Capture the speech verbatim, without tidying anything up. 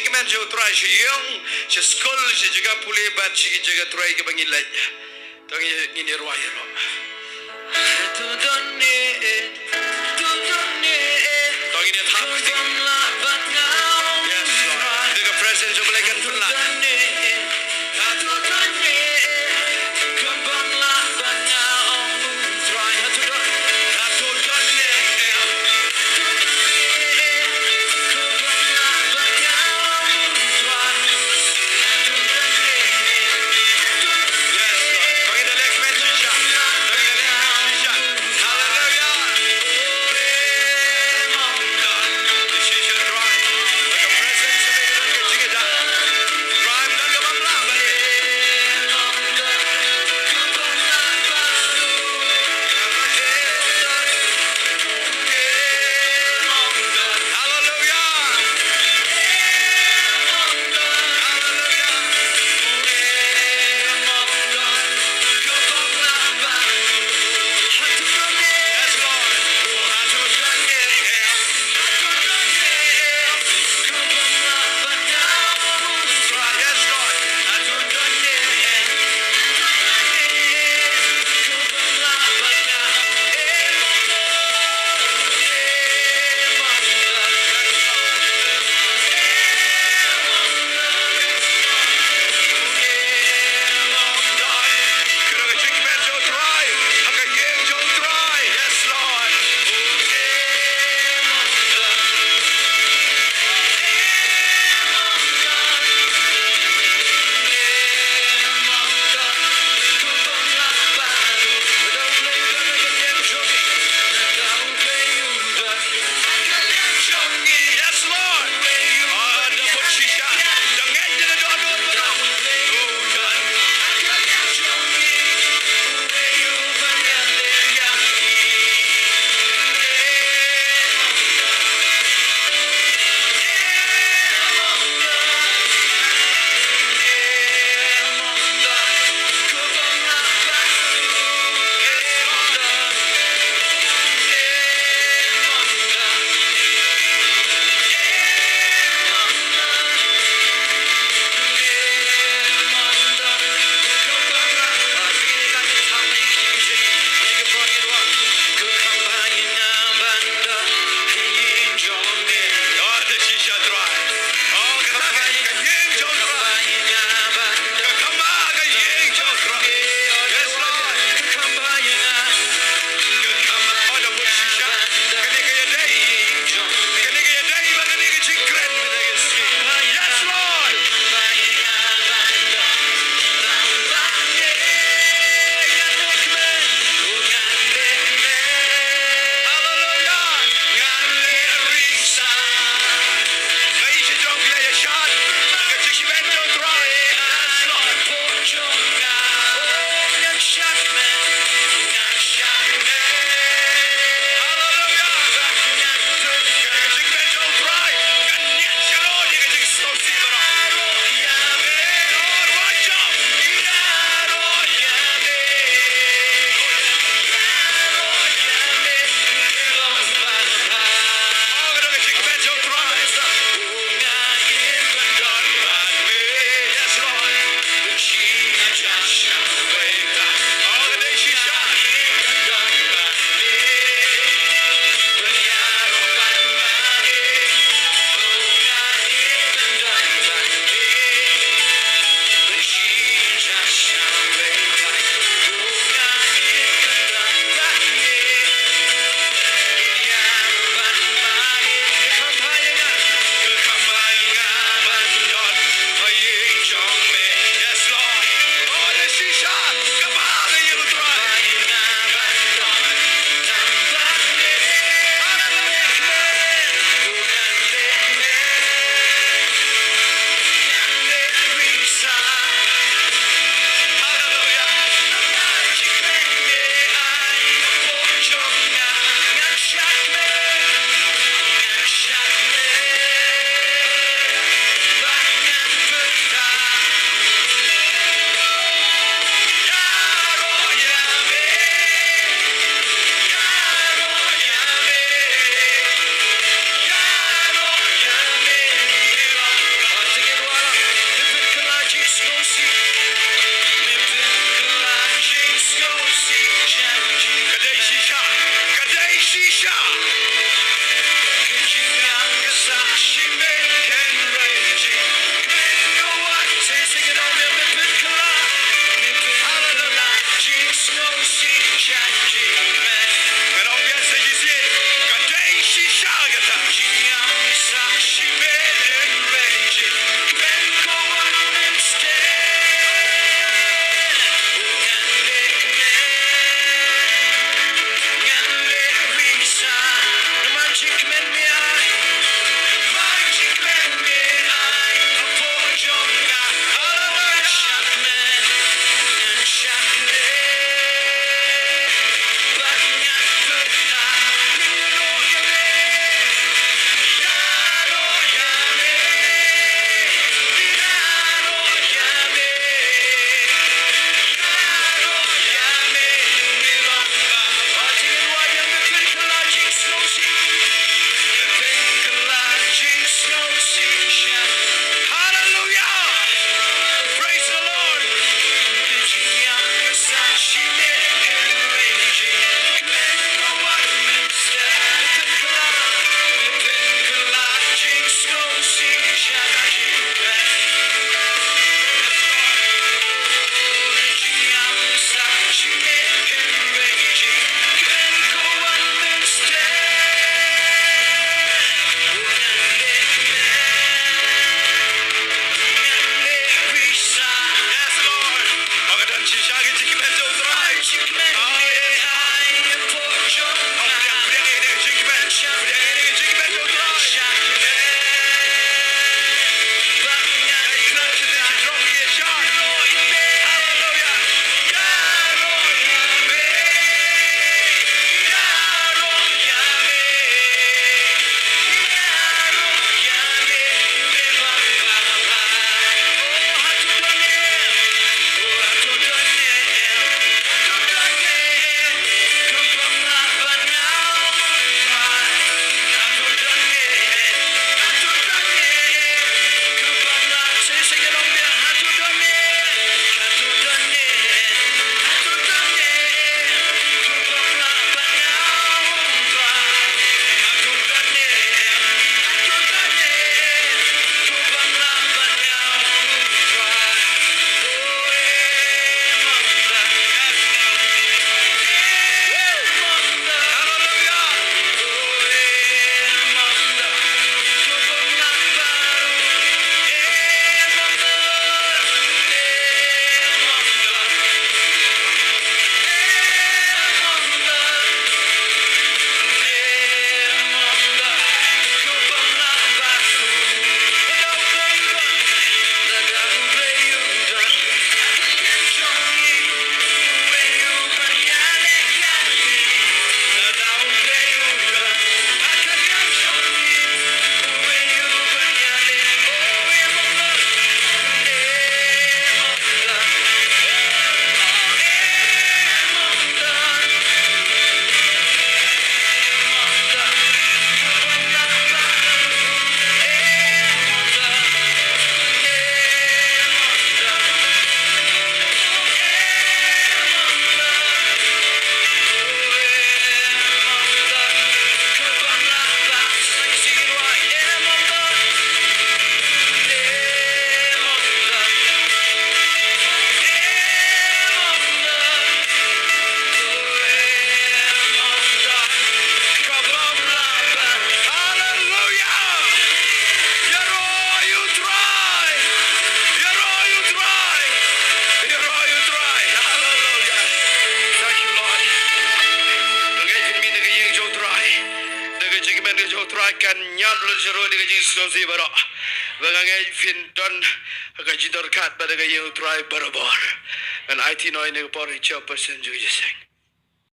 Kmen sha U Trai, sha ïing, sha skul, sha jaka pule bad sha ki jaka trei kaba ngi leit. To ngin, ngin ïa rwai ïa. To ngin ïa thap. Yes, Lord. Ïa ka presence of the Lord kan pynlah. Yes, Lord. Bagi da lek men shisha. Bagi da lek men shisha. Hallelujah. Hallelujah! Praise the Lord! Hallelujah! Ïaroh ïa U Trai! Ïaroh ïa U Trai! Ïaroh ïa U Trai! Hallelujah! Thank you, Lord. Nga ngeit phin mih na ka ïing jong U Trai. Da ka jingkmen ka jong U Trai kan ñiad lut sha ruh da ka jingsngewsih baroh. Ba nga ngeit phin don ha ka jingdonkam bad da ka ïing U Trai barabor. Ngan aiti noh ïa kane ka por ïa u chairperson jong ka jingïaseng.